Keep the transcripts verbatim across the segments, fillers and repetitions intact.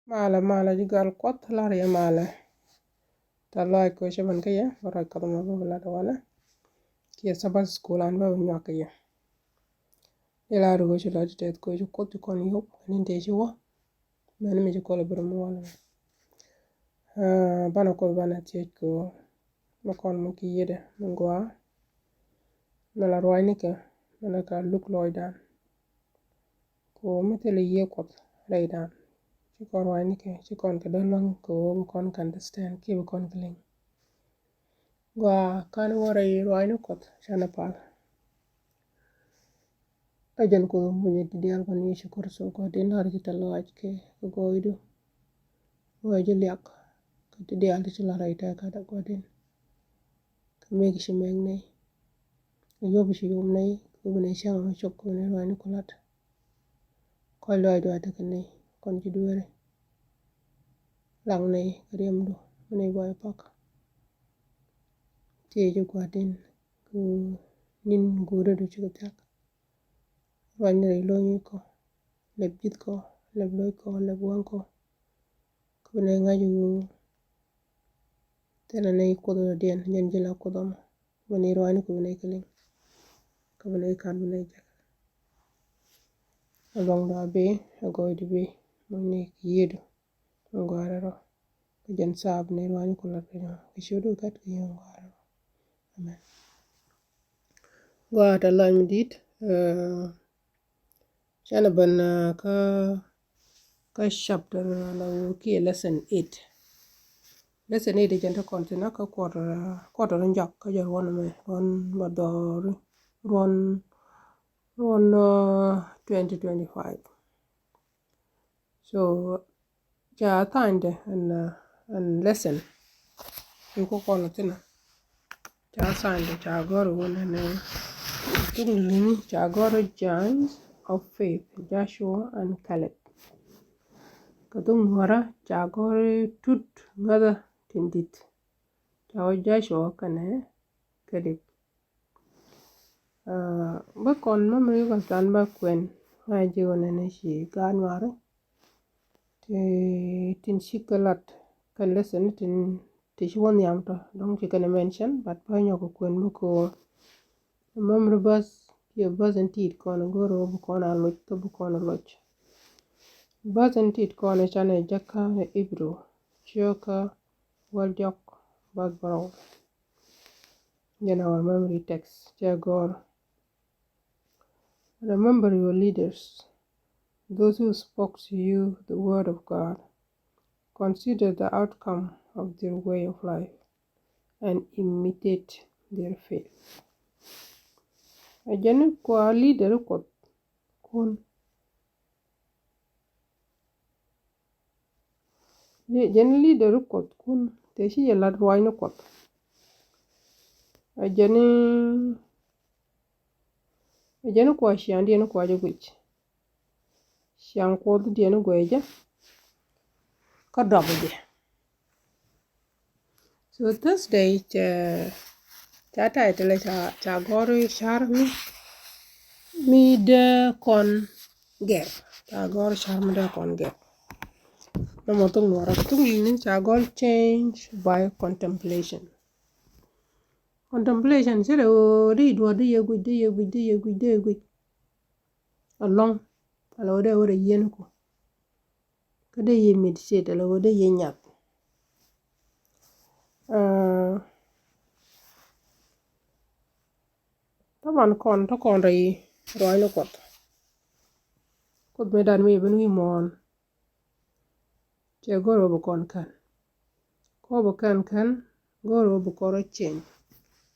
Malɛ, malɛ ji̱ gal Kuɔth, lar yɛ malɛ. Tɛ̈th lɔaac kɛ ɣöö cä ben kä yɛ, bä ruac Kuɔth ɛmɔ bä bi lat walɛ. Kiɛ Sabbath school an bä bi nyuak kɛ yɛ. Dee lar ɣöö ci lɔc tɛth kɛ ɣöö ci Kuoth ci kɔn yop kɛ ni̱n tëë ci wä. Mɛn mi ci kɔl a bi rum walɛ. Aa, banɛ Kuoth banɛ thiec kɛ ɣöö mi kɔn mi ki yiëëdɛ mi gɔaa. Mi la ruacnikɛ, mi la ka luk lɔcdan. Kɛ ɣöö mi thilɛ yiëë Kuɔth rɛydan, ci kɔn ruacnikɛ, ci kɔn kɛ dee luäŋ kɛ ɣöö bi kɔn kɛ understand kiɛ bi kɔn kɛ liŋ. Gɔaa, kan wä rɛy ruacni Kuɔth canɛ pal. Ɛ jɛn Kuoth mucɛ ti diaal kɔn Yecu Kritho, Gua̱di̱n, lar ji̱ tɛ̈th lɔaac kɛ, kɛ gɔɔydu. Gɔɔy ji̱ liak kɛ ti diaal ti ci la rɛy tɛ̈kädɛ, Gua̱di̱n. Kɛ mëë ki ci mɛk nɛy, kɛ yop ci yop nɛy, kɛ bi nɛy cäŋ mi cop, kɛ bi nɛy ruacni ku la̱t. Kɔc lɔaacdu a tekɛ nɛy, kɔn ji̱ dueeri. Laŋ nɛy kɛ riɛmdu, mi nɛy buay pak. Tiee ji̱ Gua̱di̱n, kɛ ni̱n go̱o̱rädu cikɛ thia̱k. Ruacni rɛy lo̱ny kɔ, lɛp ji̱th kɔ, lɛp lo̱c kɔ, lɛp waŋ kɔ. Kɛ bi nɛy ŋa̱c ɣöö thilɛ nɛy Kuoth rɔ̱diɛn, jɛn ji̱ la Kuoth ɔmɔ. Kɛ bi nɛy ruacni, kɛ bi nɛy kɛ liŋ. Kɛ bi nɛy ka̱n, bi nɛy jek. Ɛ luaŋdu a bi, ɛ gɔɔydu bi, mucni kɛ yiëëdu. Gɔaa rɔ. Kɛ jɛn thaap ni ruaacni ku lat kɛ ciötdu kɛt kɛ yio̱w gɔaa rɔ. Amen. Gɔaa tɛ̈th lɔaac mi di̱i̱t. Aa, canɛ ben, aa, kä, kä chapter, aa, la wä kiɛ lesson eight. Lesson eight jɛn te kɔn thin kä quarter, aa, quarter in jɔak kä jɛ ruɔn mɛ, ruɔn bä dhɔri, ruɔn, ruɔn, aa, twenty twenty-five. So ca tha̱a̱ŋdɛ ɛn, ɛn lesson. I̱ kɔ kɔn thinɛ. Ca tha̱a̱ŋdɛ ca gɔ̱r wä nɛnɛ. Thuk li̱ni ca gɔ̱r Giants of Faith, Joshua and Caleb. Kɛ thuk nuɔrä ca gɔ̱r tut ŋäthä tin di̱t. Ca wä Joshua kɛnɛ Caleb. Aa, bä kɔn memory verse dan bä kuɛn, ŋa̱c ji̱ ɣöö nɛnɛ ci gaat nuaari ti, tin cikɛ lat kɛ lesson tin, ti ci wä nhiam tɔ, dɔ̱ŋ ci kɛn mention, but bä nyɔk kɛ kuɛn bä kɛ ɣöö memory verse kiɛ verse in tit kɔn go̱o̱r ɣöö bi kɔn a loc, kä bi kɔn a loc. Verse in tit kɔn canɛ jäkä ni Hebrew, ciökä wäl diɔk, verse bärɔw. Jɛn our memory text, cɛ gɔ̱r. Remember your leaders, those who spoke to you the word of God. Consider the outcome of their way of life and imitate their faith. Ɛ jɛn kua leader Kuɔth kun. Jɛn leader Kuɔth kun, tëë ci yɛ lat ruaacni Kuɔth. Ɛ jɛn, ɛ jɛn kua ciaŋdiɛn kua jɛ guic. Ciaŋ Kuɔthdiɛn guɛcä kä dɔpä jɛ. So Thursday cɛ, ca title ca, ca gɔ̱r car mi, mi dee kɔn gɛr. Ca gɔ̱r car mi dee kɔn gɛr. Nɔmɔ thuk nuɔrä, thuk li̱ni ca gɔ̱r change by contemplation. Contemplation ci rɛ ɣöö di duɔ̱r di yɛ guic, di yɛ guic, di yɛ guic, di yɛ guic. Alɔŋ, ala ɣöö dee wä rɛ yieen ku. Kä dee yɛ meditate, ala ɣöö dee yɛ nyath. Aa, taban kɔn, te kɔn rɛy ruaacni Kuɔth. Kuoth mëëdan mi yɛ ben wi̱i̱ muɔ̱ɔ̱n. Cɛ go̱r ɣöö bi kɔn kän. Kɛ ɣöö bi kɛn kän, go̱r ɣöö bi kɔn rɔ cieŋ.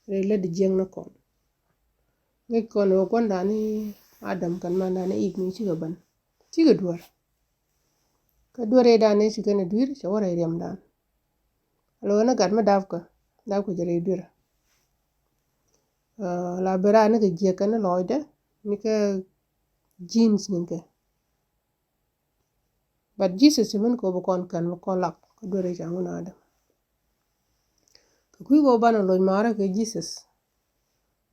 Rɛy lät jiäkni kɔn. Ŋäc kɔn ɣöö gua̱ndani Adam kɛnɛ mandani Iv mi cikɛ ben, cikɛ duer. Kä duer ëëdan ëë ci kɛn ɛ dui̱r, cɛ wä rɛy riɛmdan. Ala ɣöö ni gat mi dapkɛ, dapkɛ jɛ rɛy duer. Aa, la ben raan ni kɛ jiäk kɛn lɔcdɛ, ni kɛ genes ni kɛ. But Jesus ci min kɛ ɣöö bi kɔn kän, bi kɔn lak kä duer ëë ca ŋun Adam. Kɛ kui̱ kɛ ɣöö banɛ loc maarä kɛ Jesus.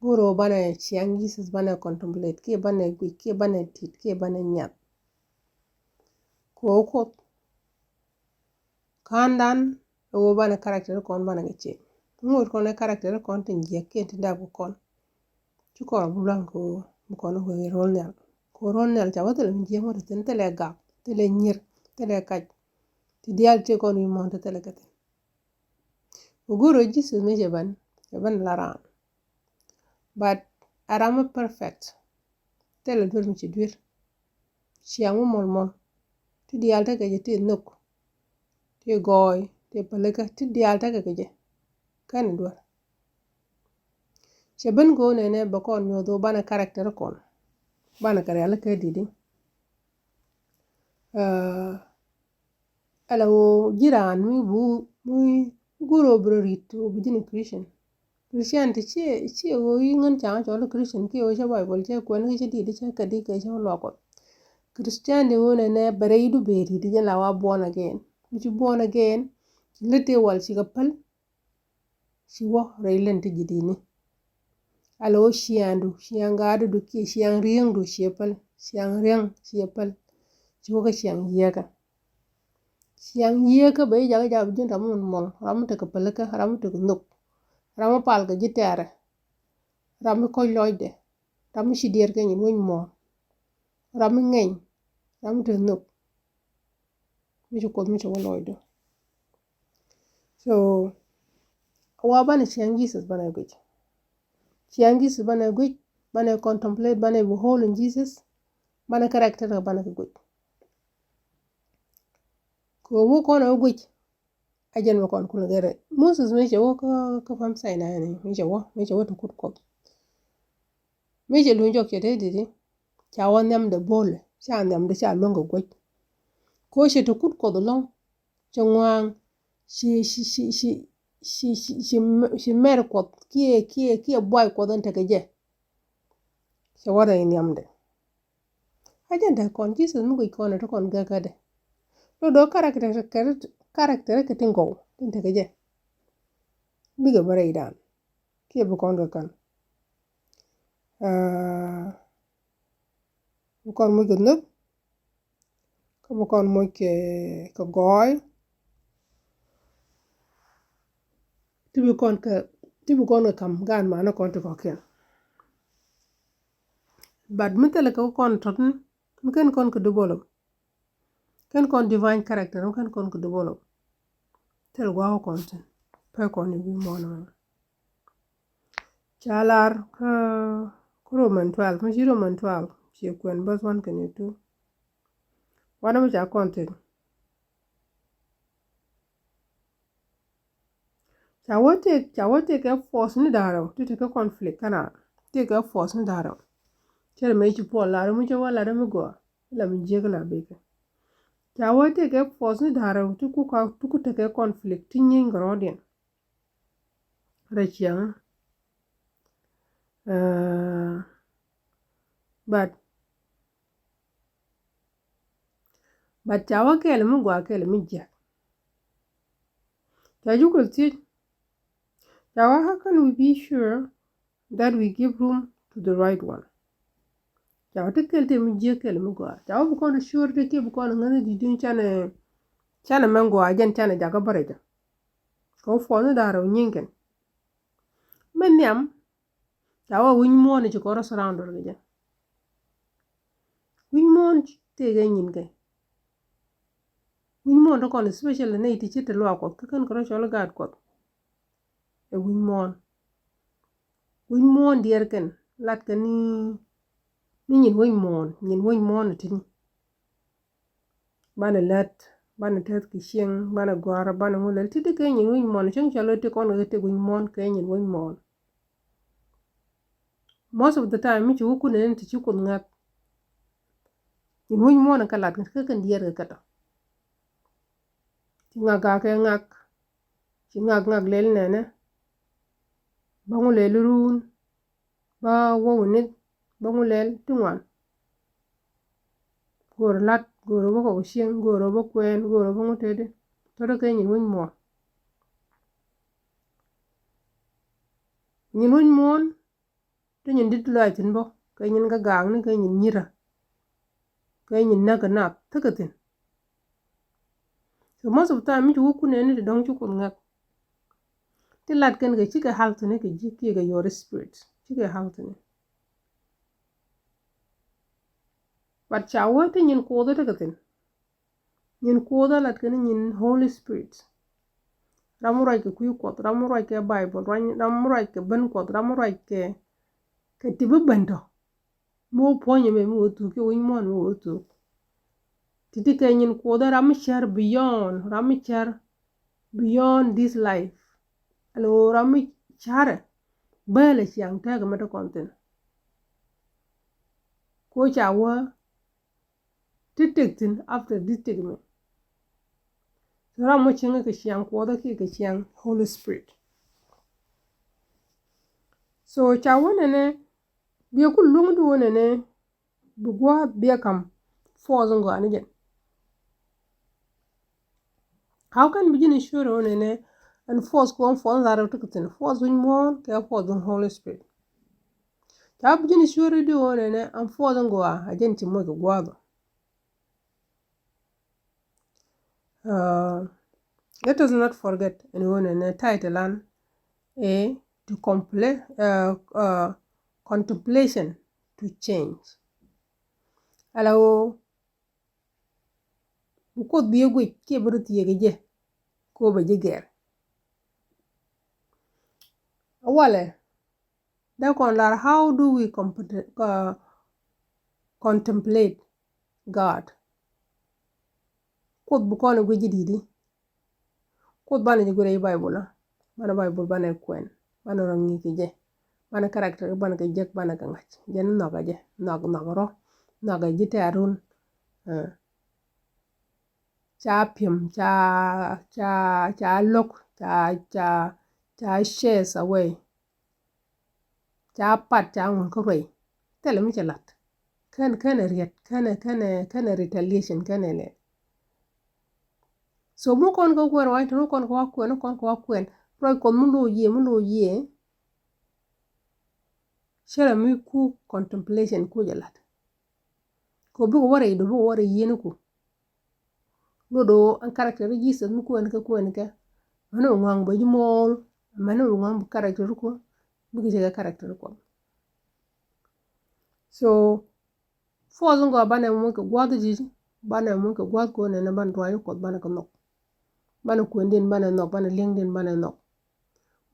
Go̱o̱r ɣöö banɛ ciaŋ Jesus, banɛ contemplate, kiɛ banɛ guic, kiɛ banɛ tit, kiɛ banɛ nyath. Kɛ ɣöö Kuoth Ka̱ndan ɛ ɣöö banɛ character kɔn banɛ kɛ ciek. Ŋot kɔn ɛ character kɔn tin jiɛk kiɛn tin dap kɛ kɔn. Ci kɔn bi luaŋ kɛ ɣöö bi kɔn wee rol nhial. Kɛ ɣöö rol nhial ca wä thilɛ mi jiɛk ŋot thin, thilɛ gak, thilɛ nyir, thilɛ kac. Ti diaal ti kɔn wi̱i̱ muɔ̱ɔ̱n ti thilɛ kɛ thin. Kɛ go̱o̱r ɣöö Jesus mi cɛ ben, cɛ ben la raan. But a ram mi perfect. Thilɛ duer mi ci duer. Ciaŋ mi mɔl mɔl. Ti diaal tekɛ jɛ, ti nhök, ti gɔɔy, ti pälikä, ti diaal tekɛ kɛ jɛ. Kɛn duer. Cɛ ben go̱o̱r nɛnɛ bɛ kɔn nyuɔth ɣöö banɛ character kɔn, banɛ kɛ riali kɛ di̱t i̱. Aa, ala ɣöö ji̱ raan mi bu, mi go̱o̱r ɣöö bi rɔ ri̱t ɣöö bi ji̱n Christian. Christianity ciɛ, ciɛ ɣöö i̱ ŋän ca̱ŋ cɔl i̱ Christian kiɛ ɣöö cä Bible cä kuɛn kiɛ cä di̱t cä kädi kɛ cä luaak Kuɔth. Christianity ɣöö nɛnɛ bɛ rɛydu bɛ ri̱t i̱ jɛn la wa born again. Mi ci born again, ci lät tëë wal cikɛ päl, ci wä rɛy lɛn ti ji̱ di̱t ni. Ala ɣöö ciaŋdu, ciaŋ gaatdu kiɛ ciaŋ riäŋdu ciɛ päl, ciaŋ riäŋ ciɛ päl, ci wä kä ciaŋ yieekä. Ciaŋ yieekä bɛ ji̱ jakä jap ji̱n ram mi mɔl, ram mi tekɛ pälikä, ram mi tekɛ nhök, ram mi pal kɛ ji̱ tɛɛrɛ, ram mi kɔc lɔcdɛ, ram mi ci diɛɛr kɛ nyin wec muɔ̱ɔ̱n, ram mi ŋɛny, ram mi tekɛ nhök. Mi ci Kuoth mi ci wä lɔcdu. So wa banɛ ciaŋ Jesus banɛ guic. Ciaŋ Jesus banɛ guic, banɛ contemplate, banɛ behold in Jesus, banɛ character banɛ kɛ guic. Kɛ wä kɔn ɛ wä guic, a jɛn bɛ kɔn kulɛ gɛrɛ. Moses mi cɛ wä kä, kä Pam Sinai ni, mi cɛ wä, mi cɛ wä ti kut Kuɔth. Mi cɛ luny jɔk cɛ te di̱t i̱ ca wä nhiamdɛ bo̱o̱lɛ, ca nhiamdɛ ca luäŋ kɛ guec. Kɛ ɣöö cɛ te kut Kuɔth ɛlɔ̱ŋ, cɛ ŋua̱a̱ŋ, ci, ci, ci mɛr Kuɔth kiɛ, kiɛ, kiɛ buay Kuɔth ɛn tekɛ jɛ. Cɛ wä rɛy nhiamdɛ. A jɛn te kɔn Jesus mi guic kɔn ɛ te kɔn gɛkädɛ. Lo do̱ character, character kɛ tin gɔw tin tekɛ jɛ. Bikɛ bä rɛydan kiɛ bi kɔn kɛ kän. Aa, bi kɔn moc kɛ nhök, kä bi kɔn moc kɛ, kɛ gɔɔy. Ti bi kɔn kɛ, ti bi kɔn kɛ ka̱m gaan manä kɔn ti kɔ̱kiɛn. But mi thilɛ kɛ kɔn tɔtni, mi ken kɔn kɛ develop. Ken kɔn divine character, mi ken kɔn kɛ develop. Thil gua̱a̱k kɔn tin pek kɔn i̱ wi̱i̱ muɔ̱ɔ̱n ɛmɛ. Ca lar kä, kä Roman twelve, mi ci Roman twelve, ciɛ kuɛn verse one kɛnɛ two. Wanɛ mi ca kɔn thin. Ca wä tëk, ca wä tëk kɛ force ni da̱ŋ rɛw, ti tekɛ conflict kɛn a, tëk kɛ force ni da̱ŋ rɛw. Cɛ rɛ mëë ci Paul lar mi cɛ wä lar mi gɔaa, la mi jiäk la bikɛ. Ca wä tëk kɛ force ni da̱ŋ rɛw, ti ku ka, ti ku tekɛ conflict, ti nyieeny kɛ rɔɔdiɛn. Rɛ ciɛŋä. Aa, but, but ca wä kɛɛl mi gɔaa kɛɛl mi jiäk. Ca jukɛ thiec. Ca wä, how can we be sure that we give room to the right one? Ca wä ti kɛl ti mi jiäk kɛl mi gɔaa. Ca wä bi kɔn sure ti kiɛ bi kɔn ŋäth di din canɛ, canɛ mɛn gɔaa jɛn canɛ jakä bärɛ jɛ. Kɛ wä force ni da̱ŋ rɛw nyieeny kɛn. Mɛ nhiam, ca wä wi̱ny muɔ̱ɔ̱n ci kɔn rɔ surround kɛ jɛ. Wi̱ny muɔ̱ɔ̱n tëëkɛ nyin kɛ. Wi̱ny muɔ̱ɔ̱n ti kɔn especially nɛy ti ci te luaak Kuɔth, kä kɛn kɛ rɔ cɔl i̱ gaat Kuɔth. Ɛ wi̱ny muɔ̱ɔ̱n. Wi̱ny muɔ̱ɔ̱n diɛɛr kɛn, lat kɛn ni, ni nyin wi̱ny muɔ̱ɔ̱n, nyin wi̱ny muɔ̱ɔ̱n ɛ tini. Banɛ lät, banɛ tɛth kɛ cieŋ, banɛ gɔ̱a̱r, banɛ ŋu lɛl, ti ti kɛ nyin wi̱ny muɔ̱ɔ̱n, cieŋ cɔl i̱ ti kɔn kɛ ti wi̱ny muɔ̱ɔ̱n, kɛ nyin wi̱ny muɔ̱ɔ̱n. Most of the time mi ci wä kun ɛn ti ci Kuoth ŋa̱th. Nyin wi̱ny muɔ̱ɔ̱n kä lat kä kɛn diɛɛr kɛ kä tɔ. Ci ŋak gak kɛ ŋak. Ci ŋak ŋak lɛl nɛnɛ. Bä ŋu lɛl run. Bä wä wä nith. Bä ŋu lɛl ti ŋuan. Go̱o̱r lat, go̱o̱r bä kɔk cieŋ, go̱o̱r bä kuɛɛn, go̱o̱r bä ŋu teti. Tɔtɔ kɛ nyin wi̱ny muɔ̱ɔ̱n. Nyin wi̱ny muɔ̱ɔ̱n. Ti nyin di̱t lɔaac thi̱n bä, kɛ nyin kä gaakni, kɛ nyin nyirä, kɛ nyin näk kɛ nak, thikɛ thi̱n. So most of the time mi ci wä kun nɛni ti dɔ̱ŋ ci Kuoth ŋäk. Ti lat kɛn kɛ cikɛ health ni kɛ ji̱ kiɛ kɛ your spirit. Cikɛ health ni. But ca wä ti nyin Kuoth ti kɛ thin. Nyin Kuoth a lat kɛn nyin Holy Spirit. Ram mi ruac kɛ kui̱ Kuɔth, ram mi ruac kɛ Bible, ram mi ruac kɛ ben Kuɔth, ram mi ruac kɛ, kɛ ti bi ben tɔ. Mi wä puɔ̱nyɛ mɛ mi wä thuk, kɛ wi̱ny muɔ̱ɔ̱n mi wä thuk. Ti ti kɛ nyin Kuoth ram mi cär beyond, ram mi cär beyond this life. Alo ram mi cärɛ bäälɛ ciaŋ tɛk mɛ ti kɔn thin. Ko ca wä ti tek thin after this tek mi. So ram mɔ cieŋ kɛ ciaŋ Kuɔth kiɛ kɛ ciaŋ Holy Spirit. So ca wä nɛnɛ biɛ ku luŋ di wä nɛnɛ bi gua̱a̱th biɛ kam force ŋɔaani jɛn. How can bi ji̱n sure wä nɛnɛ ɛn force ku ɛn force lar tek thin, force wi̱ny muɔ̱ɔ̱n kɛ force wi̱ny Holy Spirit. Ca bi ji̱n sure di wä nɛnɛ ɛn force ŋɔaa a jɛn ci moc kɛ gua̱a̱th. Uh, let us not forget ɛn ɣöö nɛnɛ title an ɛ to compla- uh, uh, contemplation to change. Ala ɣöö bi Kuoth bi ɛ guic kiɛ bi rɔ thiek kɛ jɛ ko bɛ ji̱ gɛr. Awalɛ dee kɔn lar, how do we comp- uh, contemplate God? Kuoth bi kɔn ɛ guic ji̱ di̱i̱t i̱ Kuoth banɛ ji̱ guic rɛy Bible a, banɛ Bible banɛ kuɛn, banɛ rɔ ŋi̱i̱c kɛ jɛ, banɛ character banɛ kɛ jek, banɛ kɛ ŋa̱c jɛ ni nhɔk a jɛ, nhɔk, nhɔk rɔ, nhɔk a ji̱ tɛ̈run. Uh, ca piɛm, ca, ca, ca lo̱k, ca, ca, ca chase away. Ca pat, ca ŋun kä ruɛy. Thilɛ mi cɛ lat. Kɛn, kɛn ɛ riɛt, kɛn ɛ, kɛn ɛ, kɛn ɛ retaliation, kɛn ɛ lɛ. So mi kɔn kɛ kuɛn ruac, tɔn kɔn kɛ wa kuɛn, kɔn kɛ wa kuɛn. Ruac Kuɔth mi lo̱c yɛ, mi lo̱c yɛ. Cɛ rɛ mi ku contemplation ku jɛ lat. Kɛ bikɛ wä rɛy do, bikɛ wä rɛy yɛn ku. Luɔt ɣöö ɛn character Jesus mi kuɛn kɛ, kuɛn kɛ. Mɛn wä ŋɔaŋ bɛ ji̱ muɔɔl, mɛn wä ŋɔaŋ bɛ character ku, bikɛ cɛ kɛ character Kuɔth. So force in gɔaa banɛ muɔc kɛ gua̱a̱th di̱t, banɛ muɔc kɛ gua̱a̱th ko̱n ɛn banɛ ruac Kuɔth banɛ kɛ nhɔk. Banɛ kuɛn din banɛ nhɔk, banɛ li̱eŋ din banɛ nhɔk.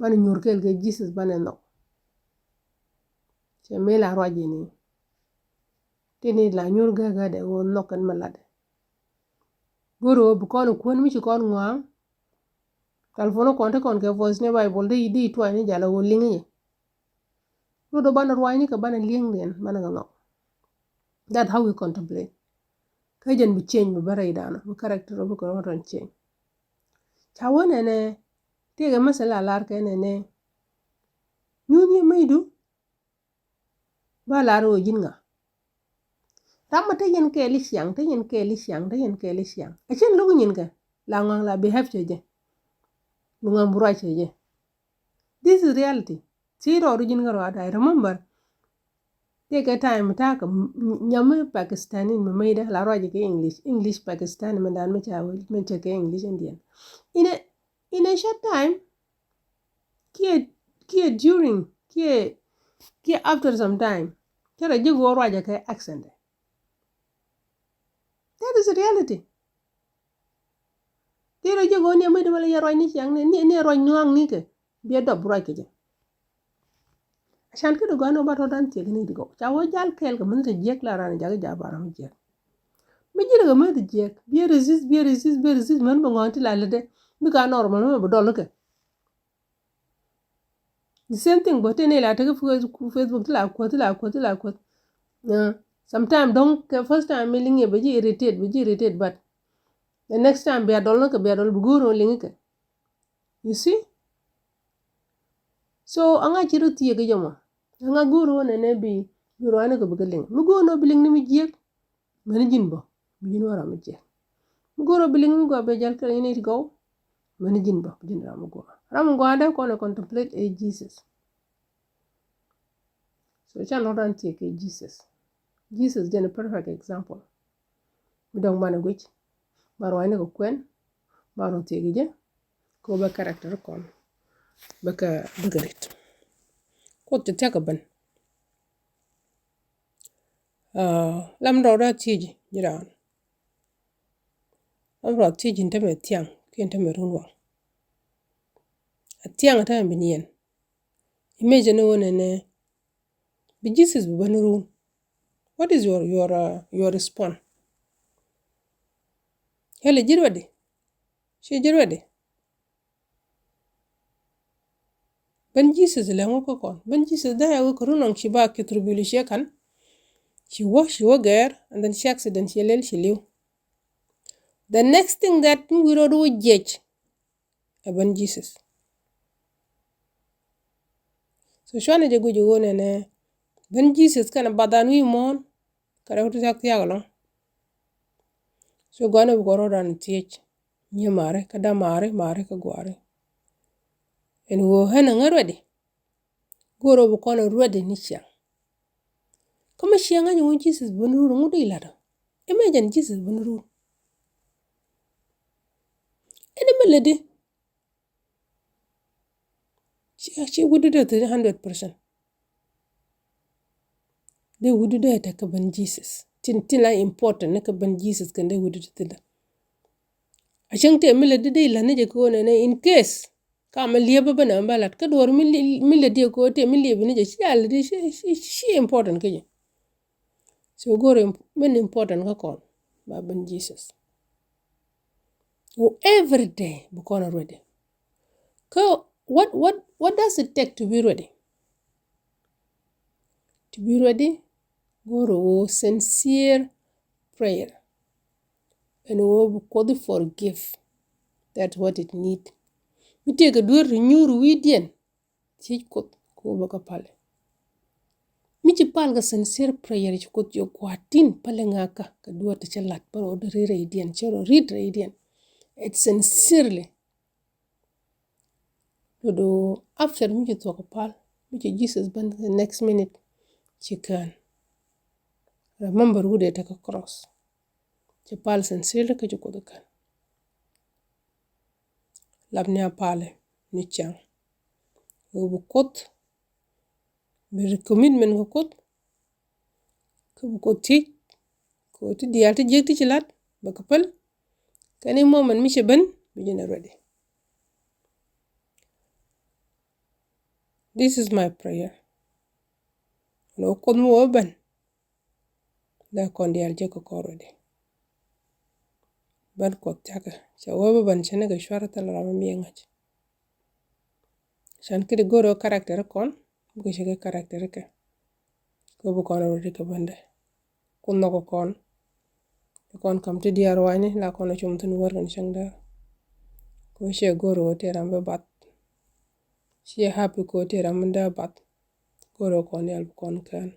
Banɛ nyuur kɛɛl kɛ Jesus banɛ nhɔk. Cɛ mi la ruac ini. Tini la nyuur gägädɛ ɣöö nhɔk kɛn mi latdɛ. Go̱o̱ri ɣöö bi kɔn kuän mi ci kɔn ŋɔaŋ. Telephone kɔn te kɔn kɛ voice ni Bible di, di tuany ni jal a ɣöö liŋ i̱. Luɔt ɣöö banɛ ruaacni kɛ banɛ liŋ diɛn banɛ kɛ nhɔk. That how we contemplate. Kä jɛn bi change bi bä rɛy danɔ, bi character bi kɛ rɔ̱ change. Ca wä nɛnɛ, tëëkɛ message la lar kɛ nɛnɛ. Nyuuth yɛ mecdu. Ba lar ɣöö ji̱n ŋa. Ram ma te yɛn kɛɛl i̱ ciaŋ, te yɛn kɛɛl i̱ ciaŋ, te yɛn kɛɛl i̱ ciaŋ. A cɛn lo̱k nyin kɛ la ŋɔaŋ la behave cɛ jɛ. Bi ŋɔaŋ bi ruac cɛ jɛ. This is reality. Ci rɔɔdu ji̱n kä rɔɔdu. I remember. Tëëkɛ time ta̱a̱ kɛ nyam mi Pakistani mi mecdä la ruac kɛ English, English Pakistani mi dan mi ca wee mi cɛ kɛ English Indian. In a, in a short time, kiɛ, kiɛ during, kiɛ, kiɛ after some time, cɛ rɔ ji̱ go̱o̱r ruacɛ kɛ accent. That is reality. Ti rɔ ji̱ go̱o̱r ni a mecdä bä la yɛ ruac ni ciaŋ ni, ni, ni ruac nuaŋ ni kɛ. Biɛ dɔp ruac kɛ jɛ. Acan kä di gɔaa ni wä ba tɔ̱ dan thiek ni di gɔw. Ca wä jal kɛɛl kɛ mɛn te jiɛk la ran jakä ja̱ ba ram jiɛk. Mi ji̱n kɛ mɛn te jiɛk. Biɛ resist, biɛ resist, biɛ resist mɛn bɛ ŋɔ̱a̱n ti la lätdɛ. Mi ka normal mɛn bɛ dɔl kɛ. The same thing bä te ni la tek Facebook, ti la kuäth, ti la kuäth, ti la kuäth. Sometime dɔ̱ŋ kɛ first time mi liŋ yɛ bɛ ji̱ irritate, bɛ ji̱ irritate, but the next time bia dɔl ni kɛ, bia dɔl bi go̱o̱r ni liŋ kɛ. You see? So aŋa ci rɔ thiek kɛ jɛ mɔ. Aŋa go̱o̱r wä nɛnɛ bi, bi ruani kɛ bi kɛ liŋ. Mi go̱o̱r ni bi liŋ ni mi jiɛk. Mɛni ji̱n bä, bi ji̱n wä ram mi jiɛk. Mi go̱o̱r wä bi liŋ mi gɔaa bɛ jal kɛ ni ti gɔw. Mɛni ji̱n bä, bi ji̱n ram mi gɔaa. Ram mi gɔaa dee kɔn ɛ contemplate ɛ Jesus. So can lɔk dan thiek kɛ Jesus. Jesus jɛn a perfect example. Mi dɔ̱ŋ banɛ guic, ba ruacni kɛ kuɛn, Ba rɔ thiek jɛ kɛ ɣöö bɛ character kɔn bɛ kɛ, bɛ kɛ rit. Kuoth ti thia̱k kɛ ben. Lam rɔ rɔ thiec ji̱ raan. Lam rɔ thiec ji̱ in tämɛ thiaŋ kiɛ in tämɛ runwaŋ. A thiaŋ a tämɛ bi niɛn. Imagine ni ɣöö nɛnɛ bi Jesus bi ben run. What is your, your, uh, your response? Hɛlɛ ji̱ ruɛdi? Ci ji̱ ruɛdi? Ben Jesus lɛ ŋu kä kɔn? Ben Jesus dee a wek kɛ run ɔŋ ci ba ki thurbil ci kan. Ci wä, ci wä gɛɛr, and then ci accident, ci lel, ci li̱w. The next thing that mi wi̱i̱ rɔɔd wä jiɛc ɛ ben Jesus. So cuanɛ jɛ guic ɣöö nɛnɛ ben Jesus kɛnɛ bathan wi̱i̱ muɔ̱ɔ̱n kɛ rɛw ti thiak thiak ɛlɔ̱ŋ. So gua̱n ɛ bi kɔn rɔɔdan thiec nyiɛ mari kä dämari, mari kä guari. Ɛn ɣöö ɣän ɛ ŋä ruɛdi. Go̱o̱r ɣöö bi kɔn ɛ ruɛdi ni ciaŋ. Kä mi ciaŋ ŋa̱c ŋun Jesus ben run ŋut i̱ la̱t ɔ. Imagine Jesus ben run. Ɛn mi lätdi. Ci, ci wi̱cdu dee thi̱n hundred percent. Dee wi̱cdu dee tekɛ ben Jesus. Tin, tin la important ni kɛ ben Jesus kɛn dee wi̱cdu dee thi̱n. A cäŋ tëë mi lätdi dee i̱ la̱t ni jɛ kɛ ɣöö nɛnɛ in case ka mi liep bä ben ɛ ben lat kä duɔr mi li-, mi lätdi ɛ kɛ ɣöö tëë mi liep ni jɛ ci a lätdi ci, ci, ci important kä jɛ. So go̱o̱r imp-, min important kä kɔn ba ben Jesus. Who every day bi kɔn a ready. Kä what, what, what does it take to be ready? To be ready, go̱o̱r ɣöö sincere prayer. Ɛn ɣöö bi Kuoth forgive. That's what it need. Mi tëëkɛ duer ti nyuur wi̱i̱diɛn, thiec Kuoth kɛ ɣöö bɛ kɛ pal. Mi ci pal kɛ sincere prayer, ci Kuoth jiök Gua̱a̱r tin, pal iŋakä kɛ duer ti ci lat, bä rɔ ri rɛydiɛn, ci rɔ rit rɛydiɛn. It's sincerely. Do̱do̱ after mi ci thuɔ̱k pal, mi ci Jesus ben the next minute, ci kään. Remember wut dee tekɛ cross. Ci pal sincerely kä ci Kuoth kään. Lapni a pali ni ciaŋ. Ɣöö bi Kuoth, bi commitment kä Kuoth, kä bi Kuoth thiec kɛ ɣöö ti diaal ti jiäk ti ci lat bɛ kɛ päl. Kɛn i̱ moment mi cɛ ben bi jɛn ɛ ready. This is my prayer. Ɛn ɣöö Kuoth mi wä ben, la kɔn diaal jiäk kɛ kɔn ready. Ben Kuoth thia̱kɛ, cɛ wä bä ben cɛ ni kɛ cuarɛ thil ram mi ŋa̱c. Can kidi go̱o̱r ɣöö character kɔn bikɛ cɛ kɛ character kɛ. Kɛ bi kɔn ready kɛ bendɛ. Kun nhɔk kɔn. Kɔn kam ti diaal ruacni la kɔn a cum thin wär kɛn cäŋ däär. Kɛ cɛ go̱o̱r ɣöö tëë ram bi bath. Ciɛ happy kɛ ɣöö tëë ram mi dee bath. Go̱o̱r ɣöö kɔn diaal bi kɔn kään.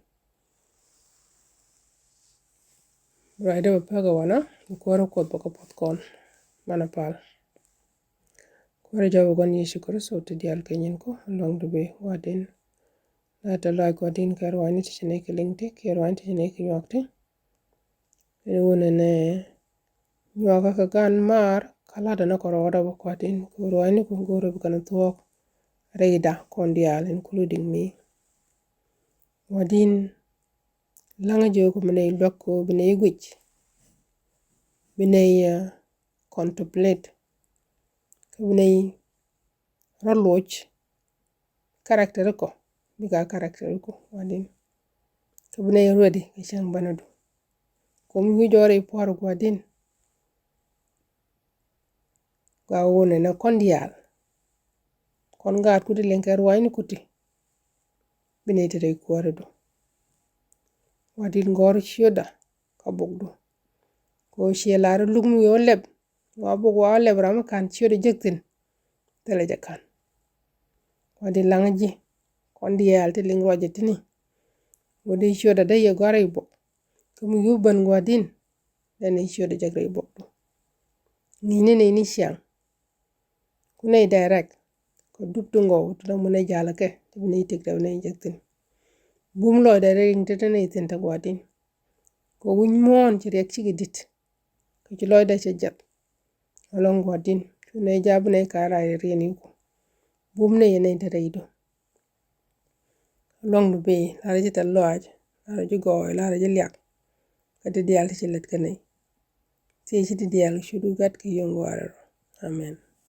Ruacdä bɛ pekɛ wanɔ bi kuäärä Kuoth bɛ kɛ puɔth kɔn. Manɛ pal. Kuäärä jɔw bi gua̱n Yecu Kritho ti diaal kɛ nyin ku luaŋ di bi Gua̱a̱r tin. La tɛ lɔc Gua̱a̱r tin kɛ ruacni ti ci nɛy kɛ liŋ ti kiɛ ruacni ti ci nɛy kɛ nyuak ti. Ɛn wunɛ nɛ nyuakä kɛ gan maar kä latdä ni kɛ rɔɔdä bä Gua̱a̱r tin kɛ ruacni ku go̱o̱rä bi kɛn thuɔ̱k rɛyda kɔn diaal including me. Gua̱a̱r tin laŋä jiök mi nɛy luäk kɛ bi nɛy guic, bi nɛy, uh, contemplate, kä bi nɛy rɔ loc character kɔ, bika character kɔ Gua̱a̱r tin. Kä bi nɛy ready kɛ cäŋ bänädu. Kum wi̱i̱ jɔɔr i̱ pua̱r Gua̱a̱r tin. Gɔaa wunɛ nɛ kɔn diaal. Kɔn gaat kuti liŋ kɛ ruacni kuti. Bi nɛy te rɛy kuäärädu. Gua̱a̱r tin gɔ̱r ciötdä kä bokdu. Kɛ ɣöö ciɛ lar luk mi wi̱i̱ wä lɛp. Wa bok wa lɛp ram mi ka̱n ciötdä jek thi̱n. Thilɛ jɛ ka̱n. Gua̱a̱r tin laŋä ji̱. Kɔn diaal ti liŋ ruacɛ tini. Wä di ciötdä dee yɛ gɔ̱a̱r i̱ bok. Kä mi yup ben Gua̱a̱r tin. Dee nɛy ciötdä jek rɛy bokdu. Ŋi̱i̱cni nɛy ni ciaŋ. Ku nɛy direct kɛ dup ti ŋɔw ti dɔ̱ŋ mi nɛy ja̱lä kɛ ti bi nɛy tëk dee bi nɛy jek thi̱n. Bum lɔcdɛ riŋ ti te nɛy thi̱n te Gua̱a̱r tin. Kɛ wi̱ny muɔ̱ɔ̱n ci riɛk cikɛ di̱t. Kɛ ci lɔcdɛ cɛ jɛth. Ɛlɔ̱ŋ gua̱di̱n cu nɛy ja̱a̱p nɛy ka̱a̱c rac riɛn iku. Bum nɛy ɛ nɛy te rɛydu. Luɔ̱ŋdu bëë, la̱rä ji̱ thil lɔaac, la̱rä ji̱ gɔɔy, la̱rä ji̱ liak. Kä ti diaal ti ci lät kä nɛy. Thieci ti diaal cu du gat kɛ yio̱ŋ gɔaa rɛl rɔ. Amen.